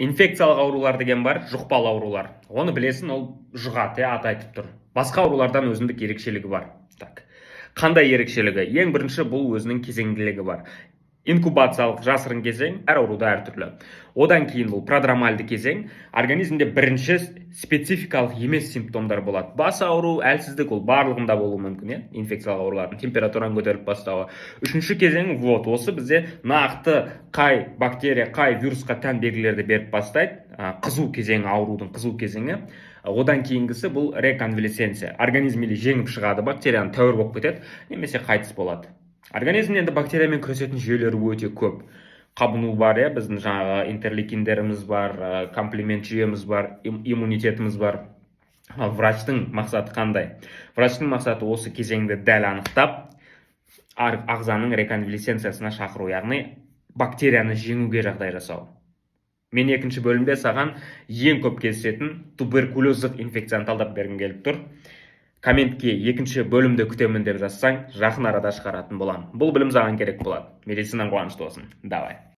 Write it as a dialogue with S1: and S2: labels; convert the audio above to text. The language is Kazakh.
S1: Инфекциялық аурулар деген бар, жұқпалы аурулар. Оны білесің, ол жұғады, иә, аты айтып тұр. Басқа аурулардан өзіндік ерекшелігі бар. Так, қандай ерекшелігі? Ең бірінші, бұл өзінің кезеңділігі бар. Инкубациялық, жасырын кезең, әр ауруда әртүрлі. Одан кейін бұл продромальды кезең, организмде бірінші спецификалық емес симптомдар болады: бас ауыру, әлсіздік, ол барлығында болуы мүмкін, иә, инфекциялық аурулардың, температураның көтеріліп бастауы. Үшінші кезең, вот осы бізде нақты қай бактерия, қай вирусқа тән белгілерді беріп бастайды, қызу кезеңі, аурудың қызу кезеңі. Одан кейінгісі бұл реконвалесценция. Организм или жеңіп шығады бактерияны, тәуір болып кетеді немесе қайтыс болады. Организмде енді бактериямен күресетін жүйелері өте көп: қабыну бар, иә, біздің жаңағы интерлейкиндеріміз бар, комплемент жүйеміз бар, иммунитетіміз бар. Ал врачтың мақсаты қандай? Врачтың мақсаты осы кезеңді дәл анықтап, ағзаның реконвалесценциясына шақыру, яғни бактерияны жеңуге жағдай жасау. Мен екінші бөлімде саған ең көп кездесетін туберкулездік инфекцияны талдап бергім келіп тұр. Комментке «Екінші бөлімді күтемін» деп жазсаң, жақын арада шығаратын боламын. Бұл білім саған керек болады. Медицинаң қуанышты болсын. Давай.